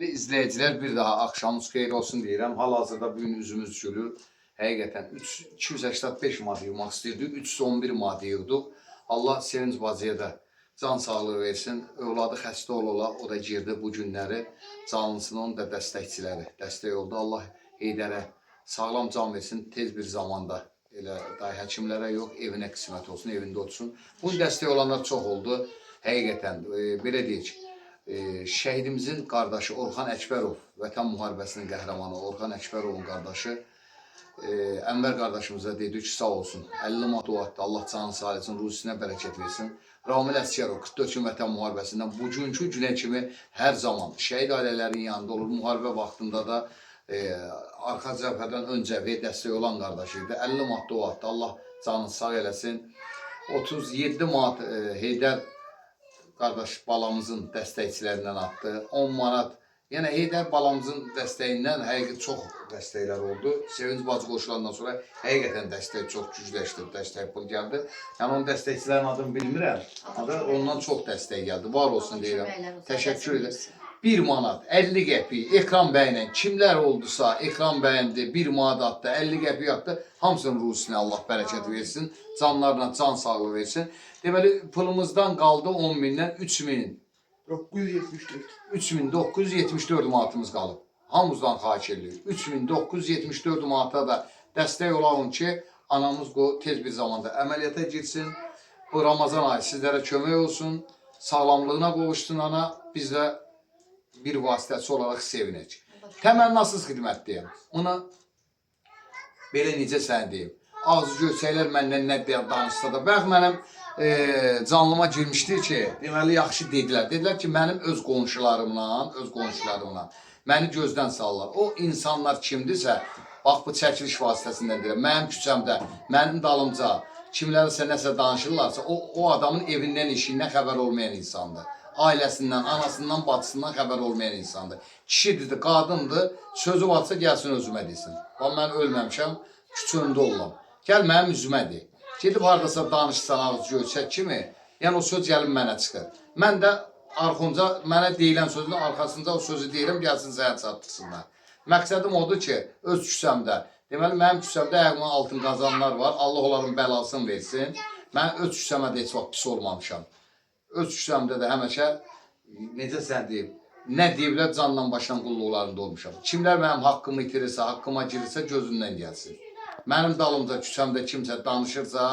İzləyicilər, bir daha axşamınız xeyir olsun deyirəm. Hal-hazırda bu gün üzümüz gülür. Həqiqətən 3 285 manat yığmaq istəyirdik. 311 manat yığdıq. Allah Sevinç bacıya da can sağlığı versin. Övladı xəstə ola-ola o da girdi bu günləri. Canlısının onun da dəstəkçiləri dəstək oldu. Allah Heydərə sağlam can versin tez bir zamanda. Elə day həkimlərə yox, evinə qismət olsun, evində otursun. Bunun dəstək olanlar çox oldu. Həqiqətən belə deyək, şəhidimizin qardaşı Orxan Əkbərov, Vətən müharibəsinin qəhrəmanı Orxan Əkbərovun qardaşı Ənvər qardaşımıza dedik ki, sağ olsun. 50 manat dua etdi. Allah canını sağ etsin, ruhisinə bərəkət versin. Ramil Əsgərov 44 gün Vətən müharibəsindən bugünkü günə kimi hər zaman şəhid ailələrinin yanında olur. Müharibə vaxtında da arxa cəbhədən ön cəbhəyə dəstək olan qardaşı idi. 50 manat dua etdi. Allah canını sağ eləsin. 37 manat Heydər qardaş balamızın dəstəkçilərindən atdı. 10 manat. Yəni Heydər balamızın dəstəyindən həqiqət çox dəstəklər oldu. Sevinç bacı qoşulandan sonra həqiqətən dəstək çox gücləşdi. Dəstək pul gəldi. Yəni onun dəstəkçilərin adını bilmirəm. Adı ondan çox dəstək gəldi. Var olsun Allah deyirəm. köməklər olsun, Təşəkkür əlbəttə edirəm. 1 manat 50 qəpik Ekran bəylə kimlər oldusa Ekran bəyəndi, 1 manat atdı, 50 qəpik atdı. Hamısının ruhusuna Allah bərəkət versin. Canlarına can sağlığı versin. Deməli pulumuzdan qaldı 10 mindən 3000 974. 3974 manatımız qalıb. Hamımızdan xahiş edirik. 3974 manata da dəstək olalım ki, anamız qo tez bir zamanda əməliyyata girsin. Bu Ramazan ayı sizlərə kömək olsun. Sağlamlığına qovuşsun ana. Biz də bir vasitəçi olaraq sevinək. Təmənnasız xidmətdəyəm. Buna belə necə sən deyim. Ağzı görsəklər məndən nə deyə danışsa da. Bayaq mənim canlıma girmişdi ki, deməli yaxşı dedilər. Dedilər ki, mənim öz qonşularımla, öz qonşularımla məni gözdən salırlar. O insanlar kimdirsə, bax bu çəkiliş vasitəsindən deyirəm. Mənim küçəmdə, mənim dalımca kimlərsə nəsə danışırlarsa, o adamın evindən, işindən xəbər olmayan insandır. Ailəsindən, anasından, bacısından xəbər olmayan insandır. Kişidir, qadındır, sözü varsa gəlsin özümə desin. Bax mən ölməmişəm, küçə öndə oluram. Gəl mənim üzümə de. Gedib hardasa danışsan ağız göyçək kimi, yəni o söz gəlib mənə çıxır. Mən də arxonca mənə deyilən sözün arxasınca o sözü deyirəm, gəlsin sənə çatdırsınlar. Məqsədim odur ki, öz küçəmdə, deməli mənim küçəmdə ayağımın altın qazanlar var. Allah onların bəlasını versin. Mən öz küçəmə də heç vaxt pis olmamışam. Öz küçəmdə də həmişə necə sən deyim, nə deyiblər candan başdan qulluqlarında olmuşam. Kimlər mənim haqqımı itirirsə, haqqıma girirsə gözündən gəlsin. Mənim dalımca küçəmdə kimsə danışırsa,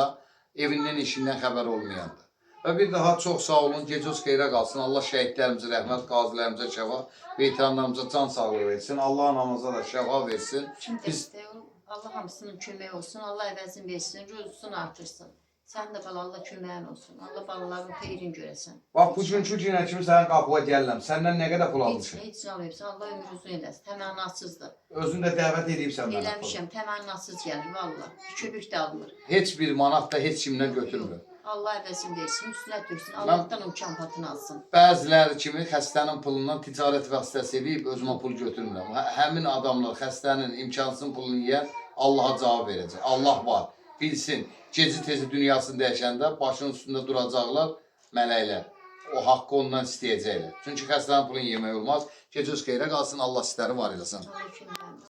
evindən, işindən xəbər olmayandır. Və bir daha çox sağ olun, gecəniz xeyrə qalsın. Allah şəhidlərimizə rəhmət, qazilərimizə şəfa, veteranlarımıza can sağlığı versin. Allah anamıza da şəfa versin. Kim Biz dəstək olub, Allah hamısının köməyi olsun, Allah əvəzini versin, ruzusunu artırsın. Sən də bala Allah köməyin olsun. Allah balaların xeyrini görəsən. Bax bugünkü günə kimi sənin qapıya gəlirəm. Səndən nə qədər pul Heç almışam? nə, heç nə almayıbsan. Allah ömrü uzun eləsin. Təmənnasızdır. Özün də dəvət edibsən mənə. pul. Eləmişəm, təmənnasız gəlir valla. Bir köpük də almır. Heç bir manat da heç kimdən götürmür. Allah əvəzini versin, üstünə töksün. Allahdan o mükafatını alsın. Bəziləri kimi xəstənin pulundan ticarət vasitəsi eləyib özümə pul götürmürəm. Həmin adamlar xəstənin imkansızın pulunu yeyən Allaha cavab verəcək. Allah var. Bilsin. Gecə tezi dünyasını dəyişəndə başının üstündə duracaqlar mələklər. O haqqı ondan istəyəcəklər. Çünki xəstənin pulunu yemək olmaz. Gecəniz xeyrə qalsın. Allah sizləri var eləsin. Allah köməyin olsun.